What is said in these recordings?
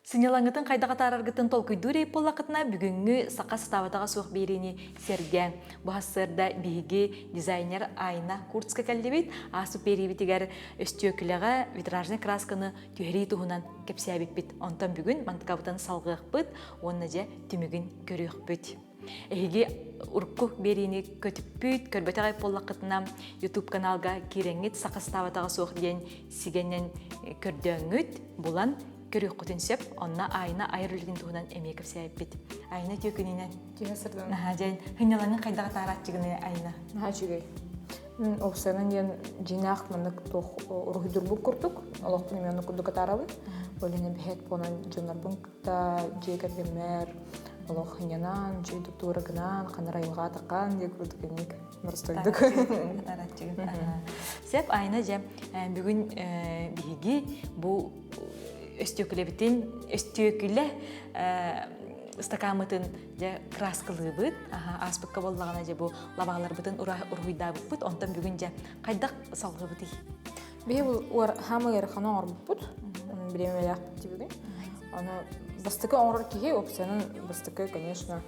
Сынньалаҥҥытын хайдах атаараргытын толкуйдуур эбит буоллаххытына, бүгүҥҥү саха сатаабатаҕа суох биэриини сэргээҥ. Бу сарсыарда биһиги дизайнер Айна Курцка кэллибит. Ааспыт биэриибитигэр өстүөкүлэҕэ витражнай красканы түһэрии туһунан кэпсээбиппит. Онтон бүгүн мантыкабытын салҕыахпыт уонна дьэ түмүгүн көрүөхпүт. Эһиги урукку биэриини көтүппүт, көрбөтөх эбит буоллаххытына, YouTube каналга киирэҥҥит саха сатаабатаҕа суох диэн сигэнэн көрдөөҥҥүт, булан көрүөххүтүн сөп. Онно Айна айар үлэтин туһунан эмиэ кэпсээбиппит. Айна үтүө күнүнэн. Киһи сырдана. Наһаа дьэн сынньалаҥын хайдах атаарааччыгыный Айна? Наһаа үчүгэй. Мин уопсайынан диэн дьиҥнээх маннык туох уруһуйдурбут курдук, олохпун эмиэ оннук курдук атаарабын. Ол иһин эбэһээт буолан дьоннорбун кытта дьиэ кэргэммэр олох сынньанан, үчүгэй туттуура гынан, ханар айылҕа атакаан диye курдук инник боростойдук. Сеп Айна дьэ бүгүн биһиги бу өстүөкүлэбитин өстүөкүлэ ыстакааммытын дьэ краскалыыбыт ааспыкка буоллаҕына дьэ бу лабааларбытын уруһуйдаабыппыт онтон бүгүн дьэ хайдах салҕыбытый Биһи бу хаамы ыараханы оҥорбуппут. Бириэмэлээхпит бүгүн. Аны бастакы оҥорор киһи опциянын бастакы, конечно,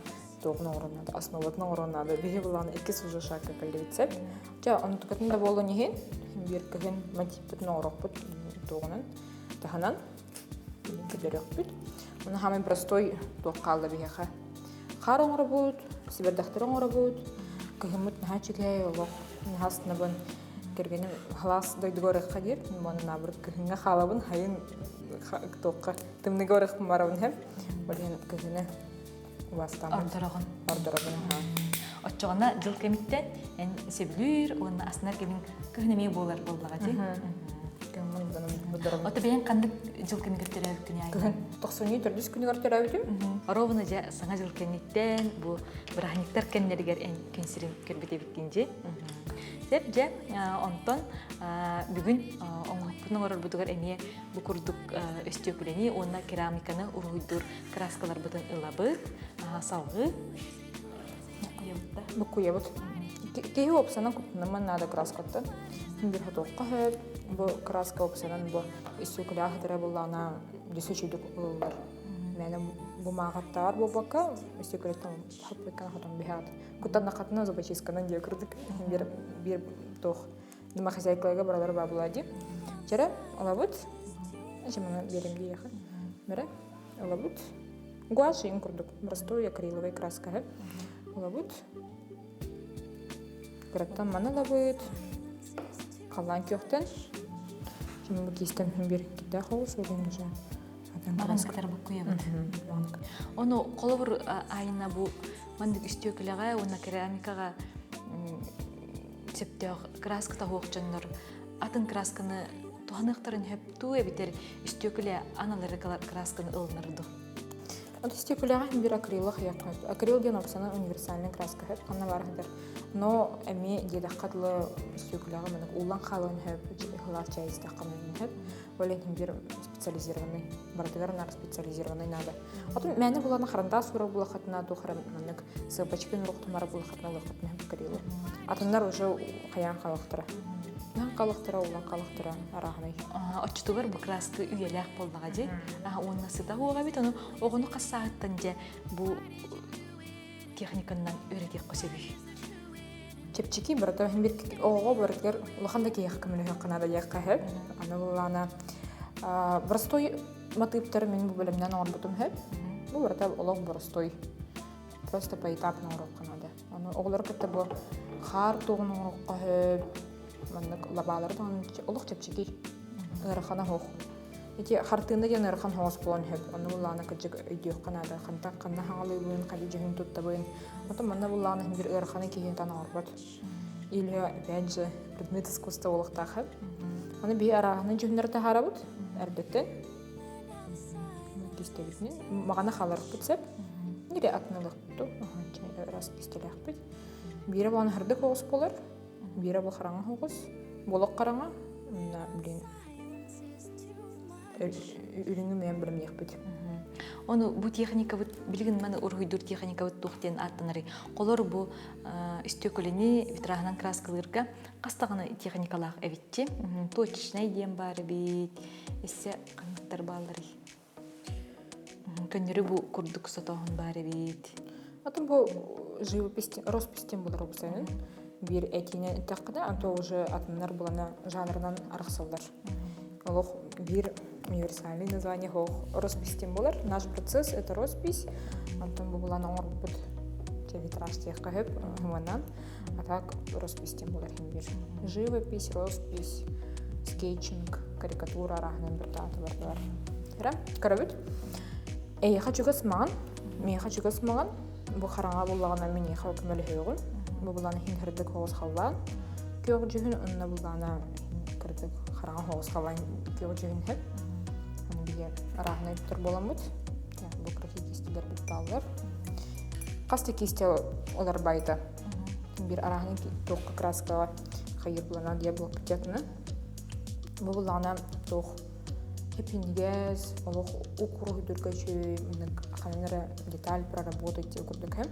туоҕун оҥорон наада, основатын оҥорон наада. Биһи булааны иккис уже шагка кэллибит сеп. Чэ, онтукатын да буолан иһин, биир кыһын мотивпытын оҥорохпут туоҕунан таһынан көрдөрүөхпүт. Оны хаамай простой туох хаалла биһиэхэ. Хаар оҥоробут, сибэрдэхтэр оҥоробут, кыһыммыт наһаа үчүгэй, олох наһаа астынабын. Кэргэним халаас дойдуга барыахха диир. Мин наоборот кыһыҥҥа хаалабын, хайын туохха тымныыга барыахпын барабын иһэм. Ол иһин кыһыны убаастааммын. Ордороҕун. Ордоробун аһаа. Оччоҕуна дьыл кэмиттэн эн сөбүлүүр уонна астынар кэмиҥ кыһын эмиэ буолар буоллаҕа дии. Ото бэйэҥ ханнык дьыл кэмигэр төрөөбүккүнүй Айна? Кыһын тохсунньу төрдүс күнүгэр төрөөбүтүм. Ровно дьэ саҥа дьыл кэнниттэн бу бырааһынньыктар кэмнэригэр эн күн сирин көрбүт эбиккин дии. Сөп дьэ, онтон бүгүн оҥоһукпутун оҥорорбутугар эмиэ бу курдук өстүөкүлэни уонна керамиканы уруһуйдуур краскаларбытын ылабыт. Салгыы буккуйабыт да. Буккуйабыт. Киһи уопсанан куттанаман наада краскаттан. Бир хотуохха сөп. Бу краска уопсанан бу өстүөкүлээх хатыра буллаҕына дьөсө үчүгдүк ылыллар. Мээнэ бумааҕаттааҕар буолбакка өстүөкүлэттэн хаппыккана хотон биһэҕит. Куттаннаххытына зубочистканан диэ курдук биир биир туох домохозяйкаларга баралар баабыла дии. Чэрэ ылабыт. Эчэ маны биэрим диэхэ. Бэрэ ылабыт. Гуашь им курдук простой акриловый краска ылабыт. Кыраттан маны ылабыт. Халлаан күөхтэн. Şimdi бу кистем бир киттээх оҕус олен уже Маҕан буккуйабыт. Ону холобур айына бу маннык үстүөкүлэҕэ уонна керамикаҕа сөптөөх краска таһуох дьоннор атын красканы туһаныахтарын сөптүү эбитэр үстүөкүлэ аналары красканы ылынар дуу? От үстүөкүлэҕэ бир акрилы хайахха акрил диэн опсана универсальный краска хөп ханна баар хатар но эмиэ диэтэххэ дылы үстүөкүлэҕэ маннык уулан хаалыан хөп хылаах чай истэххэ хөп Ол иһин биир специализированный, барытыгар наар специализированный надо. Отун мээнэ булана харандаас сура булахатына туох эрэ маннык сыапачкын уруктумара булахатына ылыаххытына кырыылы. Атыннар уже хайаан халахтара. Наан халахтара, улан халахтара арааһынай. Оччотугар бу краска үйэлээх буоллаҕа дии. Уонна сыта уоҕа эбит, ону оҕону хас сааһыттан дьэ бу техниканнан үөрэтиэххэ сөбүй? Чэпчэки барыта биир оҕоҕо барытыгар улахан да киһиэхэ көмөлөһүөххэ наада диэххэ сөп. Аны буллаана боростой матыыптары мин бу бэлэмнээн оҥорбутум сөп. Бу барыта олох боростой. Просто поэтапно оҥоруохха наада. Аны оҕолору кытта бу хаар туоҕун оҥоруохха сөп. Маннык лабаалары даҕаны олох чэпчэки. Ыарахана суох. Ити хартыына диэн ыарахан соҕус буолан сөп. Онно буллаҕына кырдьык өйдүөххэ наада. Хантан ханна хаҥалыыбын, хайа дьүһүн туттабын. Оттон манна буллаҕына иһин биир ыараханы киһи тан оҥорбот. Или опять же предмет искусства буолуохтаах сөп. Аны биһи арааһынан дьүһүннэри таһаарабыт эрдэттэн. Кистэлитинэн маҕана хааларбыт сөп. Бири атын ылыахпыт раз кистэлээхпит. Биирэ буолан хардык оҕус буолар, биирэ бу хараҥа оҕус, болок хараҥа, блин үрүҥү мэйэн бэлэмниэхпит. Ону бу техникабыт билигин маны уруһуйдуур техникабыт туох диэн ааттанарый? Холор бу үстүөкүлэни витраһынан краскалыырга хас даҕаны техникалаах эбитчи. Точечнай диэн баар эбит. Өссө ханныктар баалларый? Көннөрү бу курдук сотоһун баар эбит. Атын бу живопись, роспись булар опсайын. Бир этиинен эттэххинэ, анто уже атыннар булана жанрынан арахсаллар. Олох бир универсальный название хоох роспись болар. Наш процесс это роспись. Антон бу булан оҥорбут витраж диэххэ хөп хыманан. А так роспись болар хин бир. Живопись, роспись, скетчинг, карикатура араһынан бір тааты бар. Ра, көрөбүт. Эйиэхэ чугас маҕан, миэхэ чугас маҕан, бу хараҥа буллаҕына миниэхэ көмөлөһүөҕүм. Бу булааны иһин кырдык хоҕус халлаан күөх дьүһүн онно буллаана иһин кырдык хараҥа хоҕус халлаан күөх дьүһүн сөп. Аны биһи арааһынай туттар буоламмыт. Бу кыракый киистэлэрбит бааллар. Хас да киистэ олар байта. Бир арааһынай туохха краскаҕа хайыр булана диэ буолпутятына. Бу буллаҕына туох Хипинигэс, олох укуруһуйдурга үчүгэй, ханан эрэ деталь проработать диэн курдук һэ.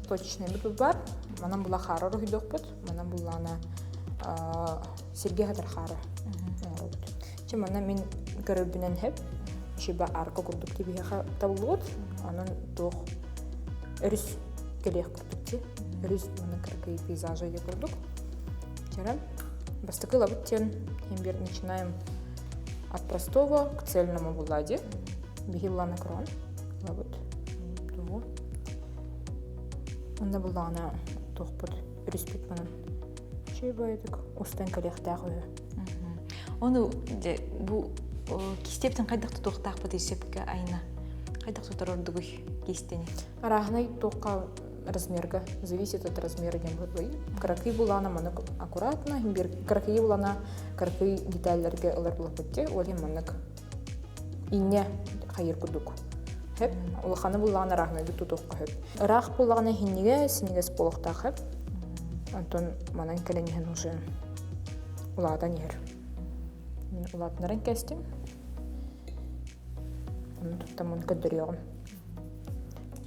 Точечный бар. Манан була хаара уруһуйдуохпут, манан буллаана сиргэ хатар хаара оҥоробут. Чэ манна мин көрөрбүнэн хэп, шиба арка курдук тибиһэхэ табыллыбыт. Онон туох өрүс кэлиэх курдук ти. Өрүс манна кыракый пейзажа диye курдук. Чэрэ бастакы ылабыт диэн хим начинаем от простого к цельному булади. Биһи крон. Ылабыт. Тугу. Онно буллаҕына туохпут өрүспүт манан. Чүй бойдук устан кэлиэхтээх үһү. Ону дьэ бу кистиэптэн хайдах тутуохтаахпытый сөпкө айна? Хайдах тутар ордугуй кистени? Арааһынай туохха размерга зависит от размера диэн быһый. Кыракый булана манык аккуратно, кыракый булана кыракый детальлерге ылар булаппытти, ол иһин маннык инне хайыр курдук. Хөп, улаханы буллаҕына арааһынайдык тутуохха хөп. Ыраах буллаҕына иһиннигэ синигес буолуохтаах хөп. Онтон манан кэлэн иһэн уже улаатан иһэр. Мин улаатынарын кэстим. Ону туттаммын көрдөрүөҕүм.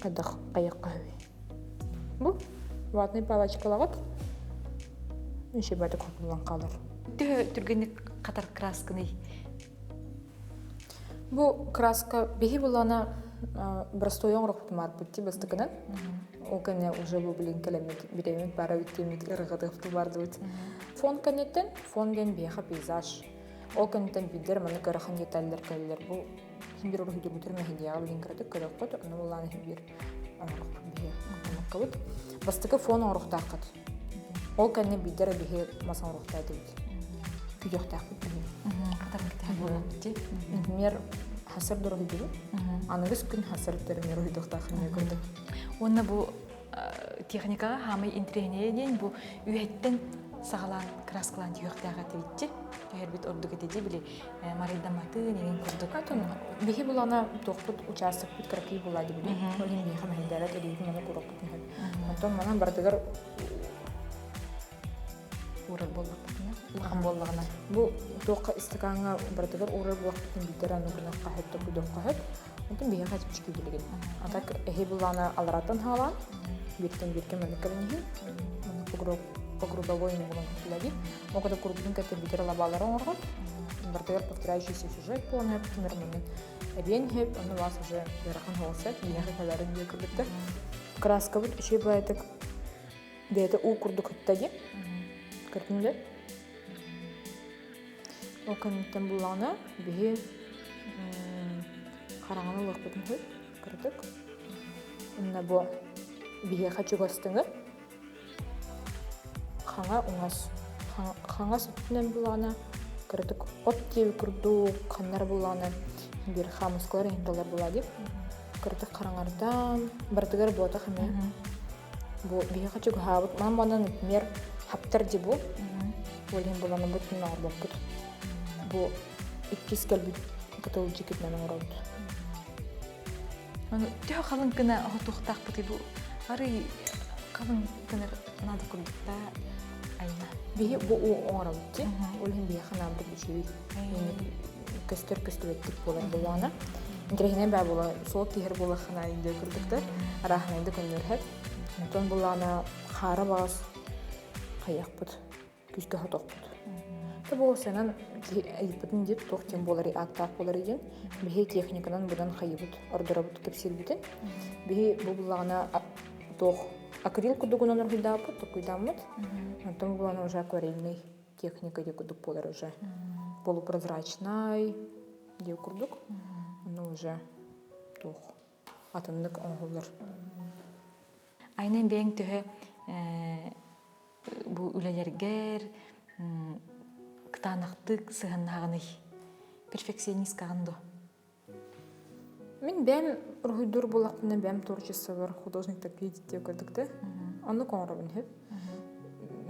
Хайдах хайыахха үһү. Бу ватный палочкалаҕыт Ишибаты кутуллан хаалар. Төһө түргэнник хатар красканый? Бу краска биһи булана простой оҥорохпут маарбыт ти бастакынан. Ол кэннэ уже бу билин кэлэммит бириэмит бара бүттүммүт ырыгатыахту бардыбыт. Фон кэнниттэн фон диэн биһиэхэ пейзаж. Ол кэнниттэн биирдэр маны көрөхан деталлар кэллэр. Бу Син биир уруһуйдурбутур мэһийиэҕэ билин кыратык көрүөххүт, ону буллаан иһин биир оҥорохпут биһи оҥороккобут. Бастакы фон оҥоруохтааххыт. Ол кэннэ биирдэ эрэ биһи мас оҥоруохтаах этибит. Күйүөхтээхпит биһи. Хатаран кэтэһэр буолуохпут дии. Например, хасыр дуруһуйдубут. Аныгыс күн хасыр төрүмү уруһуйдуохтаах эмиэ курдук. Уонна бу техникаҕа хаамай интэриэһинэйэ диэн бу үөһэттэн саҕалаан краскалаан түһүөхтээх этибитчи. Түһэрбит ордук этэ дии били марыйдамматын иҥин курдук. Атын биһи булана туохпут учаастакпыт кыракый буолаа дибили. Ол иһин биһиэхэ мэһэйдээбэт илиибитин аны куруппут мүһүн. Онтон манан барытыгар уурар буоллахпытына улахан буоллаҕына бу туохха истакааҥҥа барытыгар уурар буоллахпытын биирдэр аны гынахха сөп токуйдуохха сөп. Онтон биһиэхэ чэпчэки билигин. А так эһи буллаана алараттан хаалаан бииртэн бииргэ маннык кэлэн иһин по круговой булан кутулаби. Ол когда курбутун кэтэрбитер лабалары оҥоргон бартыгар повторяющийся сюжет буолан хэп маннык эбиэн хэп ону вас уже ыарахан хоҕусат биһиэхэ кэлэрин диye курдуктар. Краскабыт үчүгэй баайытык бэйэтэ уу курдук хытта диye. Көрдүҥ Ол кэнниттэн буллаҕына биһи хараҥаны ылыахпытын сөп кыратык. Инна бу биһиэхэ чугастыҥы хаҥа уҥас хаҥас өттүнэн буллаҕына кыратык от диэби курдук ханнара буллаҕына биир хаамыскалар иһин талар буолаа дип кыратык хараҥардан барытыгар буотах эмиэ Бу биһиэхэ чугаһаабыт манан манан например хаптар дии бу. Ол иһин буланабыт оҥорбоппут. Бу иккис кэлбит кытыл дьикитинэн оҥоробут. Аны төһө халыҥ гына хотуохтаахпытый бу арый халыҥ гына наада курдукта айна. Биһи бу уу оҥоробут дии. Ол иһин биһиэхэ наабыт үчүгэй. Көстөр көстүбэттик буолар буоллаҕына. Интэриэһинэй баа буола суол киһэр буоллаххына индия курдуктар арааһынайды көннөрүһэр. Онтон буллаҕына хаара баҕас хайыахпыт, күүскэ хотохпут. Бу сенан ыйыппытын дип туох диэн буолар ааттаах буолар диэн биһи техниканан будан хайыбыт ордоробут кэпсиирбитин биһи бу буллаҕына туох акрил курдугунан оргуйдаабыт токуйдааммыт онтон булана уже акварельный техника диye курдук буолар уже полупрозрачный диye курдук ну уже туох атыннык оҥоһуллар. Айнан бэйэҥ төһө бу үлэлэргэр кытаанахтык сыһаннаҕыный? Перфекционисткаҕын дуо? Мин бэйэм уруһуйдуур буоллахпына бэйэм творчествобар художник такие диye курдук да. Оннук оҥоробун үһү.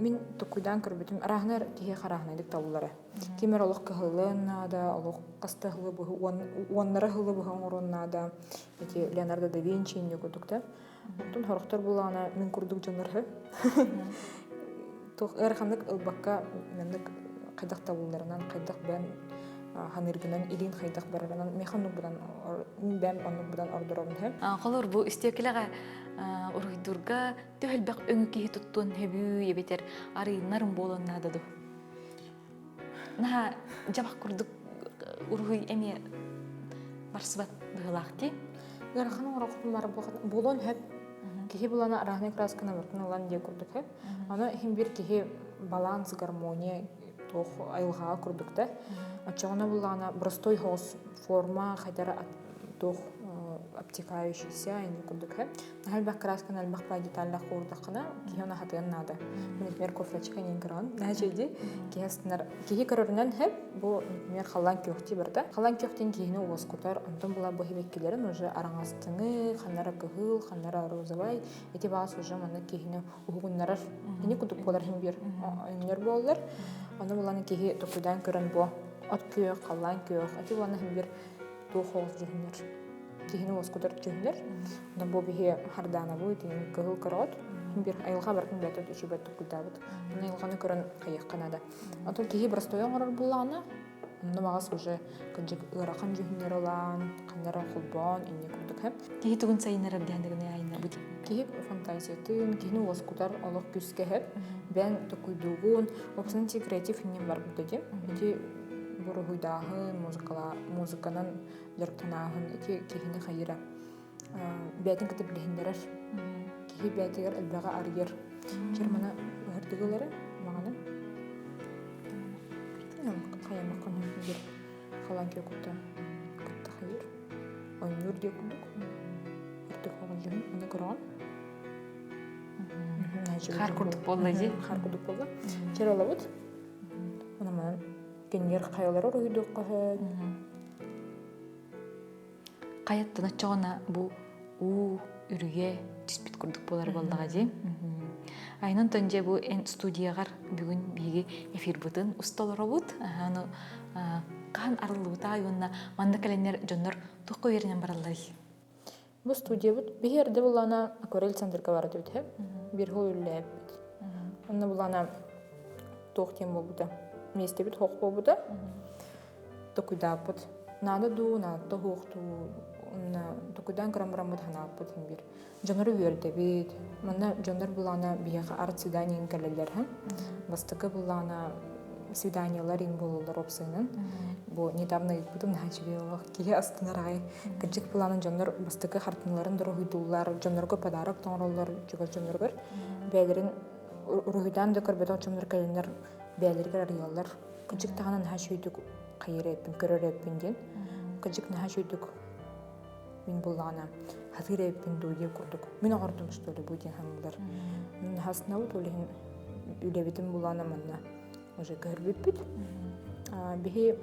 Мин токуйдаан көрбүтүм арааһынай киһи харааһынайдык талыллара. Ким эрэ олох кыһыллыан наада, олох хаста ыһылы быһы, уоннара ыһылы быһы оҥоруон наада. Ити Леонардо да Винчи инньэ курдук да. Оттон сорохтор буллаҕына мин курдук дьоннор үһү. Туох ыараханнык ылбакка маннык хайдах табылларынан, хайдах бэйэм ханыыргынан, илиин хайдах барарынан миэхэ оннук будан мин бэйэм оннук будан ордоробун үһү. Холор бу истиэкилэҕэ уруһуйдуурга төһө элбэх өҥү киһи туттуон сөбүй эбэтэр арыйыннарым буолуон наада дуо? Наһаа дьабах курдук уруһуй эмиэ барсыбат быһыылаах дии. Ыарахан оҥорохпун бар буолуон сөп. Киһи булана араһынай красканы бартын ылан диye курдук сөп. Аны иһин бир киһи баланс, гармония туох айылҕаҕа курдук да. Оччоҕуна буллаҕына простой соҕус форма хайдара туох обтекающийся ини курдук сөп. Элбэх красканы элбэх бай деталлаах куурдаххына киһи ону хатыан наада. Например, кофрачка нин көрөн наһаа киһи астынар киһи көрөрүнэн хэп бу например халлаан күөхтии барда. Халлаан күөхтиин киһини уоскутар, онтон була бу хибеккилерин уже араҥастыҥы, ханнара кыһыл, ханнара розовай, ити баас уже манна киһини уһугуннарар. Ини кудук буолар хин бир өҥнөр буоллар. Ону булан киһи токуйдаан көрөн бу от күөх, халлаан күөх, ити булан хин бир туох оҕус дьүһүннэр киһини уоскутар дьүһүннэр. Онон бу биһи хардаанабыт, кыһыл көрөҕүт. Бир айылҕа барытын бэйэтэ үчүгэй туккуйдаабыт. Онно айылҕаны көрөн хайыахха наада. Оттон киһи простой оҥорор буоллаҕына, онно маҕас уже кырдьык ыарахан дьүһүннэр ылаан, ханнара холбоон инньэ курдук һэ. Киһи тугун сайыннарар диэн айна бу Киһи фантазиятын, киһини уоскутар олох күүскэ һэп. Бэйэҥ токуйдуугун, уопсайынан ти креатив иннин барбыт ди. Ити буруһуйдааһын, музыканан дьарыктанааһын ити киһини хайыра бэйэтин кытта билиһиннэрэр киһи бэйэтигэр элбэҕи арыйар чырмана ыһырдыгылары маҕаны хайамаккын бир халан кутта кытта хайыр ойнуур диэ курдук үрдүк хоҕолдьуһун аны көрөҕүн хаар курдук буолла дии хаар курдук буолла чэр олобут онон Кинилэр хайалара уруһуйдуохха сөп. Хайаттан оччоҕуна бу уу үрүйэ түспүт курдук буолар буоллаҕа дии. Айынан тон дьэ бу эн студияҕар бүгүн биһиги эфирбытын уста олоробут. Аны хаһан арыллыбыта уонна манна кэлэннэр дьоннор туохха үөрэнэн баралларый? Бу студиябыт биһи эрдэ буллаана акварель центрга бара түбүтэ. Биир хол үллээбит. Онно буллаана туох диэн буолбута. Миэстэбит хоох буолбута. Токуйдааппыт. Наада дуу, наада хуох дуу. Онно токуйдаан көрөн бараммыт ханааппыт бир. Дьоннору үөрдэбит. Манна дьоннор буллаана биһиэхэ арт свидание кэлэллэр. Бастакы буллаана свиданиялар иҥ буолаллар уопсайынан. Бу недавно ыыппытым наһаа үчүгэй олох. Киһи астынар аҕай. Кырдьык былаанын дьоннор бастакы хартыыналарын доруһуйдууллар, дьоннорго подарок оҥороллор чугас дьонноругар. Бэйэлэрин уруһуйдаан да көрбөтөх дьоннор кэлэннэр бэйэлэригэр арыйаллар. Кырдьык даҕаны наһаа үчүгэйдик хайыр эбиппин, көрөр эбиппин диэн. Кырдьык наһаа үчүгэйдик мин буллаҕына хатыыр эбиппин дуу диэн курдук. Мин оҥордум что ли бу диэн саныыллар. Наһаа астынабыт, ол иһин үлэбитин булаана манна уже көһөрбүппүт. Биһи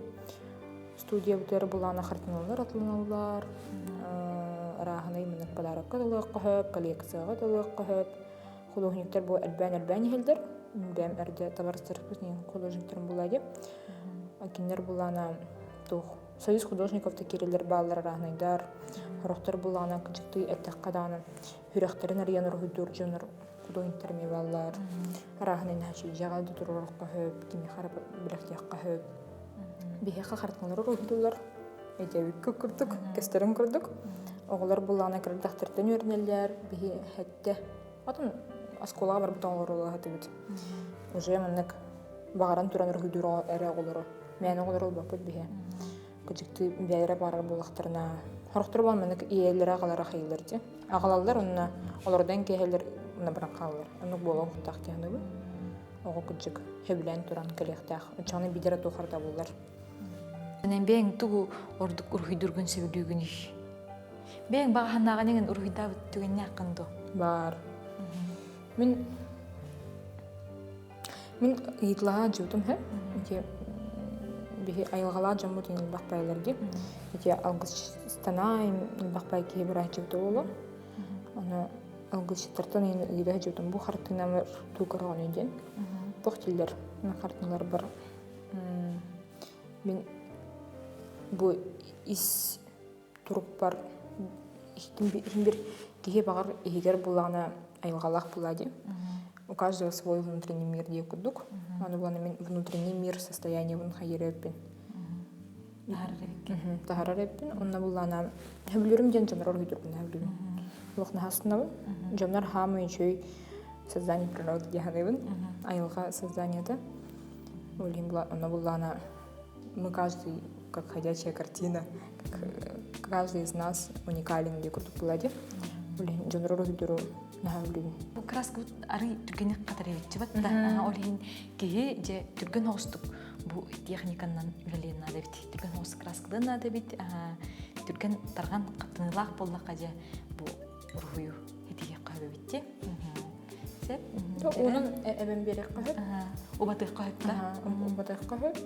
студиябытыгар булаана хартыыналар атыланаллар, арааһынай маннык подарокка талыахха сөп, коллекцияҕа талыахха сөп. Художниктар бу элбээн-элбээн иһэллэр. Бэйэм эрдэ табаарыстарбыт художниктарым буолаа дии. Кинилэр булаана туох Союз художников да киирэллэр бааллар арааһынайдар. Сорохтор булаана кыдьыктыы эттэххэ даҕаны сүрэхтэрин арыйан уруһуйдуур дьоннор художниктар эмиэ бааллар. Арааһынай наһаа дьиэҕэ да туруорукка сөп, кимиэхэ эрэ бэлэхтиэххэ сөп. Биһиэхэ хартыыналары уруһуйдууллар. Эдьэбиккэ курдук, кэстэрин курдук. Оҕолор буллаҕына кырдахтартан үөрэнэллэр, биһи хэттэ. Атын оскуолаҕа барбыт оҕолор улаатыбыт. Уже маннык. Баҕаран туран уруһуйдуур эрэ оҕолору. Мээнэ оҕолору ылбаппыт биһи. Кыдьыктыы бэйэлэрэ баарар буоллахтарына, сорохторо буолан маннык ийэлэрэ аҕалара хайыылар дии. Аҕалаллар уонна олордон киэһэлэр уонна баран хаалаллар. Оннук буола охтоох дии саныыбын. Оҕо кырдьык сөбүлээн туран кэлиэхтээх. Оччоҕуна биирдэрэ туох эрэ табыллар. Онон бэйэҥ тугу ордук уруһуйдуургун сөбүлүүгүнүй? Бэйэҥ баҕа санааҕын эҥин уруһуйдаабыт түгэннээххин дуо? Баар. Мин Мин ыйыталаһа дьыбытым үһү. Ити биһи айылҕалаах дьоммут элбэх баайалар дии. Ити алгысчытана элбэх баай киһи барааччыбыт уолу. Ону алгысчыттартан ыйыталаһа дьыбытым бу хартыынамы туу көрөҕүнүй диэн. Туох дииллэр хартыыналарбар мин бу ис турукпар иһин бир киһи баҕар иһигэр буллаҕына айылҕалаах буолаа дии. У каждого свой внутренний мир диye курдук. Аны булана мин внутренний мир состояниебын хайыр эппин. Таһарар эппин. Онно буллаана хөбүлүрүм диэн дьоннор оргуйдурбун хөбүлүбүн. Олох наһаастынабын. Дьоннор хаамай үчүгэй создание природы дии саныыбын. Айылҕа созданиета. Ол иһин онно буллаана мы каждый как ходячая картина, как каждый из нас уникален дии курдук була дии. Блин, дьоннору уруһуйдуру наһаа үлүбүн. Бу краска арый түргэнник хатаревиччибат да ол иһин киһи дьэ түргэн оҕустук бу техниканан үлэлиэн наада эбит. Түргэн оҕус краскалыан наада эбит. Түргэн тарҕан хаттыныылаах буоллахха дьэ бу уруһуйу итиһиэххэ сөп эбит Сөп. Уунун эбэн биэриэххэ сөп. Убатыахха сөп да. Убатыахха сөп.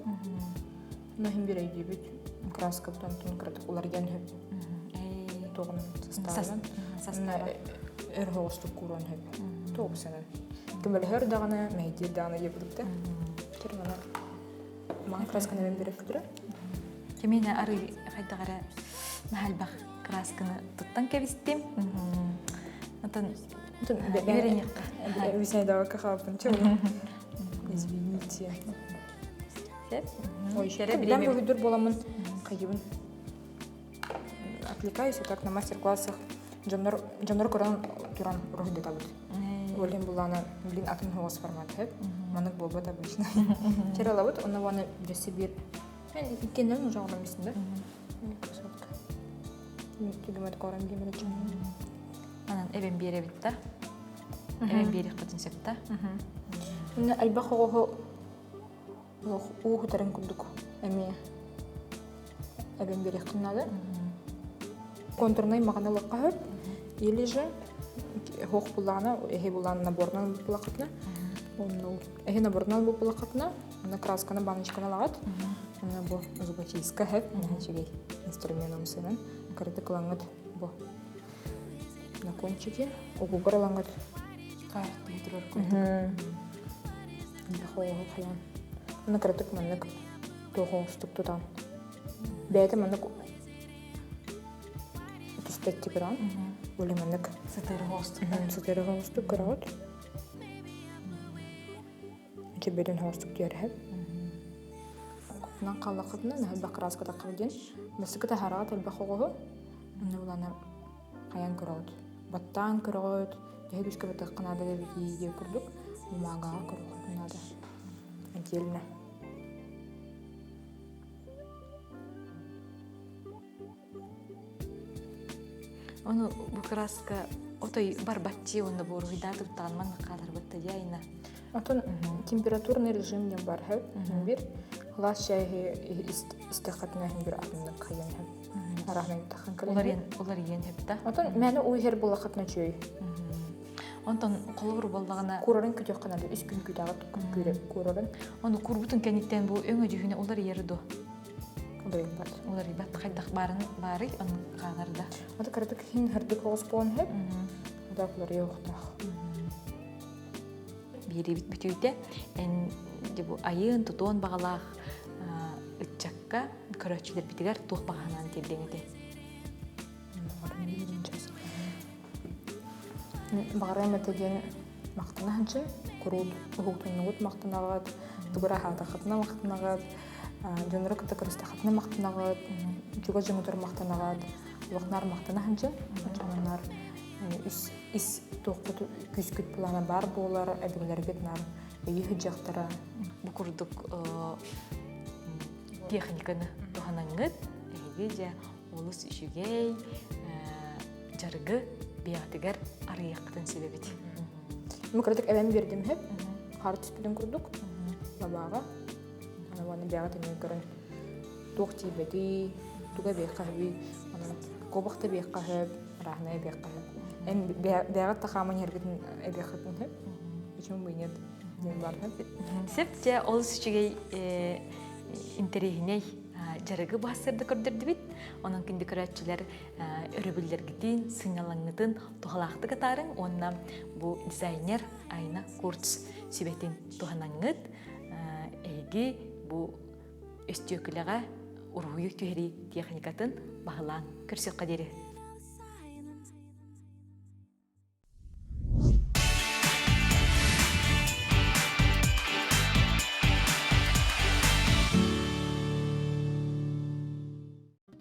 Но иһин биир өйдүүбүт. Краскабыт онтун кыратык уларыйан сөп. Туоҕунан составынан. Өр соҕустук кууруон сөп. Туох сэнэн. Көмөлөһөр даҕаны, мэһэйдиир даҕаны диэбит да. Тэр мана маҥан красканы эбэн биэрэккүтүрэ. Кимиэнэ арый хайдах эрэ наһаа элбэх красканы туттан кэбистим. Отон үөрэниэххэ. Үсэйдавакка хаалбын Извините. Ой, Кэрэ буһуйдур буоламмын хайыбын отвлекаюсь так на мастер-классах дьоннор дьоннор көрөн туран уруһуйдатабыт. Олен буллаана блин атын хоҕос формат хэп. Маннык буолбат обычно. Чаралабыт, онно уонна дьэсси биир Мен иккиэннэрин уже оҕолом истин да. Красотка. Түгүмэт корон диэмэр Анан эбэн биэрэбит да. Эбэн биэриэххитин сөп да. Мына элбэх оҕоһу уу хутарын курдук эмиэ эбэн биэриэххин наада. Контурнай маҕаны ылыахха сөп. Или же хоох буллаҕына, эһи буллаҕына наборынан буллаххытына, онну эһи наборынан буллаххытына, Аны красканы баночканы ылаҕыт. Аны бу зубочистка хэп, үчүгэй инструмент умсынан. Кырдык ылаҥҥыт бу на кончике угугар ылаҥҥыт. Каартыы турар курдук. Хоһу хайан. Аны кыратык маннык туохоостук тутан. Бэйэтэ маннык түспэттик көрөҕүн. Более маннык сытыары хоостук. Сытыары хоостук көрөҕүт. Чэбэрин хоостук түөрһэп. Купунан халлахытына наһа краска таххар диэн. Бастакы таһараҕа элбэх оҕоһу. Онно булана хайан көрөҕүт. Баттаан көрөҕүт. Төһө күүскэ баттахха наада эбитий диэн курдук бумагаҕа көрүөххүтүн наада. Отдельно. Ону бу краска отой барбаччы уонна бу уруһуйдаатыбыттаҕын маннык хааларбытта дии айна. Отон температурный режим диэн бар хэп бир хлас чайы истэххэтинэ бир атыннык хайан хэп араһынан тахан кэлэн уларыйан хэп да. Отон мэне уйхер буллахатына чөй. Онтон холобур буоллаҕына курарын күтүөххэ наада үс күн күтэҕит курарын. Ону курбутун кэнниттэн бу өҥө дьүһүнэ уларыйар дуо? Уларыйбат. Уларыйбат хайдах баарын баарый оннук хаалар да. Аты кыратык иһин хардык оҕус буолан иһэр. Ата уларыйа охтоох. Биэрибит бүтүүтэ эн бу айыын тутуон баҕалаах ыччакка көрөөччүлэрбитигэр туох баҕаһынан тиэрдиҥ этэй? Баҕарыам этэ диэн махтана сылдьын, куруут уһуктуннугут махтанаҕыт, тугу эрэ аһаатаххытына махтанаҕыт, дьоннору кытта көрүстэххитинэ махтанаҕыт, чугас дьоҥҥутугар махтанаҕыт, улаханаар махтана сылдьын, оччоҕуннар. Үс ис туохпут күүскүт плана бар буолар, өбүгэлэргит нар өйү сылдьахтара. Бу курдук техниканы туһанаҥҥыт эһиги дьэ олус үчүгэй дьарыгы бэйэҕитигэр арыйыаххытын сөбөбүт. Мин кыратык эбэн биэрдим иһip, хаар түспүтүн курдук, лабааҕа. Аны уонна бэйэҕит эмиэ көрөн туох тиийбэтий, туга эбиэххэ сөбүй, онон куобах да эбиэххэ сөп, арааһынай эбиэххэ сөп. Эн бэйэҕит да хааман иһэргитин эбиэххитин сөп. Почему бы и нет диэн баар сөп. Сөп дьэ олус үчүгэй интэриэһинэй дьарыгы баһсырда көрдөрдүбүт. Онон күндү көрөөччүлэр өрөбүллэргитин, сынньалаҥҥытын туһалаахтык атаарыҥ уонна бу дизайнер Айна Курц сүбэтин туһанаҥҥыт эһиги бу өстүөкүлэҕэ уруһуйу түһэрии техникатын баһылаан көрсүөххэ диэри.